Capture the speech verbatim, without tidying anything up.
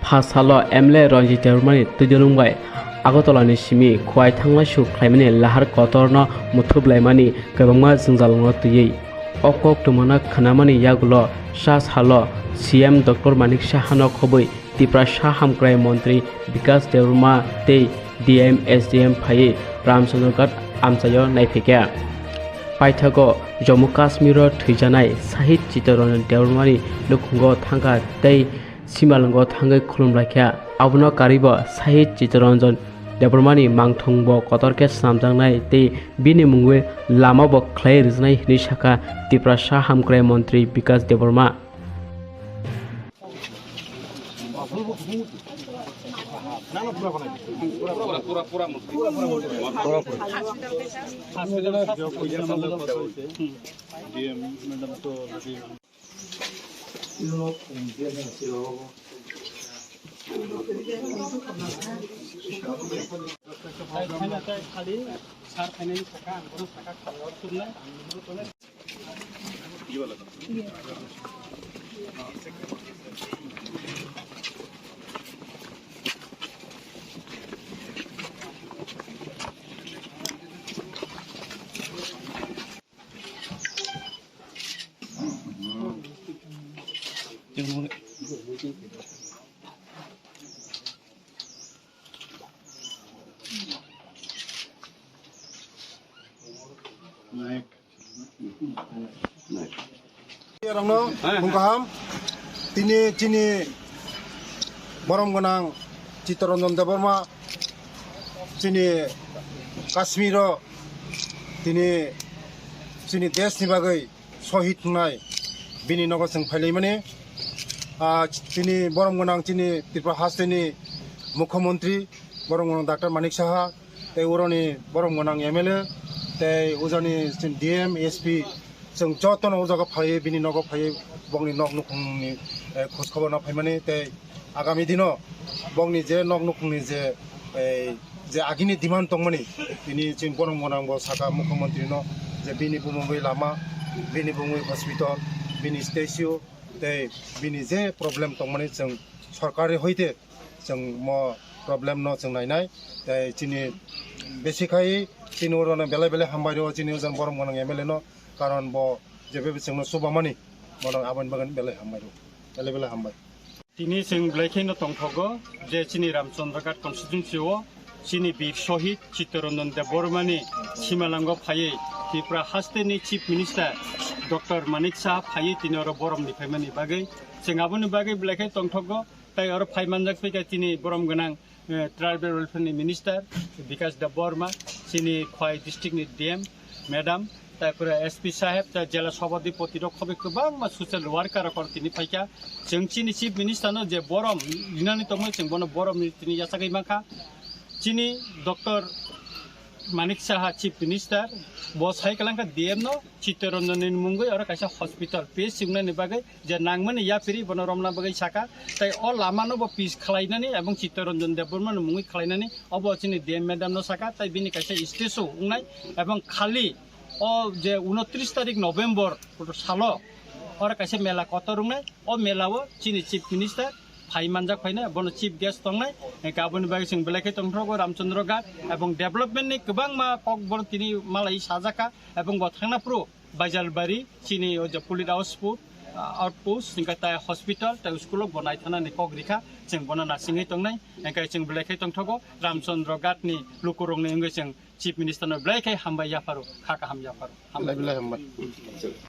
Ha salo M L A Ranjit Debbarmani twidulung bai Agartala ni simi Khowai thanglaisu khlaimani lahar kotorno muthublaimani kwbangma jwngjalrokno twiwi. O koktwmano khwnamani yagulo sa salo C M Doctor Manik Sahano khobwi Tiprasa hamkrai montri Bikas Debbarma tei D M, S D M phaiwi Ramchandra Ghat amchaio naiphaikha. Paithago Jammu Kashmiro thwijanai Shahid Chittaranjan Debbarmani nukhungo thangkha tei simalwngo thangwi khulumlaikha. Abono karwibo Shahid Chittaranjan Debbarmani mangthongbo kotorkhe swnamjaknai tei bini mungwi lamabo khlai rwjaknai hwnwi sakha Tiprasa hamkrai montri Bikas Debbarma. Rokno bung kaham, tini chini borom gwnang Chittaranjan Debbarma chini Kashmiro tini chini desh ni bagwi sohid wngnai bini nogo chwng phailaimani. Ah, chini borom gwnang chini Tripura hasteni Mukhyamantri borom gwnang Doctor Manik Saha tei uroni borom gwnang M L A tei ujani chini D M, S P chwng jotono o jaga phaiwi bini nogo phaiwi bongni nok nukhungni, eh, khoj khobor no phaimani tei agami dino bongni je nok nukhungni je, eh, je agini demand tongmani tini chini borom gwnang bo saka Mukhyamantri no je bini bumungwi lama, bini bumungwi hospital, bini statue tei bini je problem tongmani chwng sorkari hoite chwng mo problem no chwng nainai. Tei chini besi khai chini oro no belai belai hambai rw chini ujani borom gwnang M L A no, karon bo jebe chwngno chubamani bono aboni bagwi belai hambai rw, belai belai hambai. Tini chwng belai kheno tongthogo je chini Ramchandra Ghat constituency o chini bir sohid Chittaranjan Debbarmani simalango phaiwi Tripura hasteni Chief Minister Doctor Manik Saha phaiwi tini oro borom ni phaimani bagwi chwng aboni bagwi belai khe tongthogo. Tai oro phai manjak phaikha chini borom gwnang, eh, Tribal Welfare ni Minister Bikas Debbarma, chini Khowai district ni D M madam, tarpore S P saheb, ta jela sabhadipoti rok, khobai kwbangma social worker rok oro tini phaikha. Chwng chini Chief Minister no je borom rinani tongmani, chwng bono borom ni tini yachagwi mankha. Chini Doctor Manik Saha Chief Minister bo sai kwlangkha D M no Chittaranjan ni mungwi oro kaisa hospital P H C wngnani bagwi je nangmani yapiri bono romna bagwi saka, tei o lama no bo pis khwlainani ebong Chittaranjan Debbarma ni mungwi khwlainani obo chini D M madam no saka, tei bini kaisa statue wngnai ebong khali o je unotris tarik November salo oro kaisa mela kotor wngnai, o mela o chini Chief Minister phai manjak phaina, bono chief guest tongnai, hingke aboni bagwi chwng belai khe tongthrogo Ramchandra Ghat, ebong development ni kwbangma kok bono tini malai sajaka, ebong bo thangna phuru Baijalbari chini o je police outpost, ah, outpost, hingke tai hospital, tai school o bo naithana ni kok rikha, chwng bono nasingwi tongnai, hingke chwng belai khe tongthrogo Ramchandra Ghat ni lukurok ni wngwi chwng Chief Minister no belai khe hambai yapharo, kha kaham yapharo. Belai belai hambai.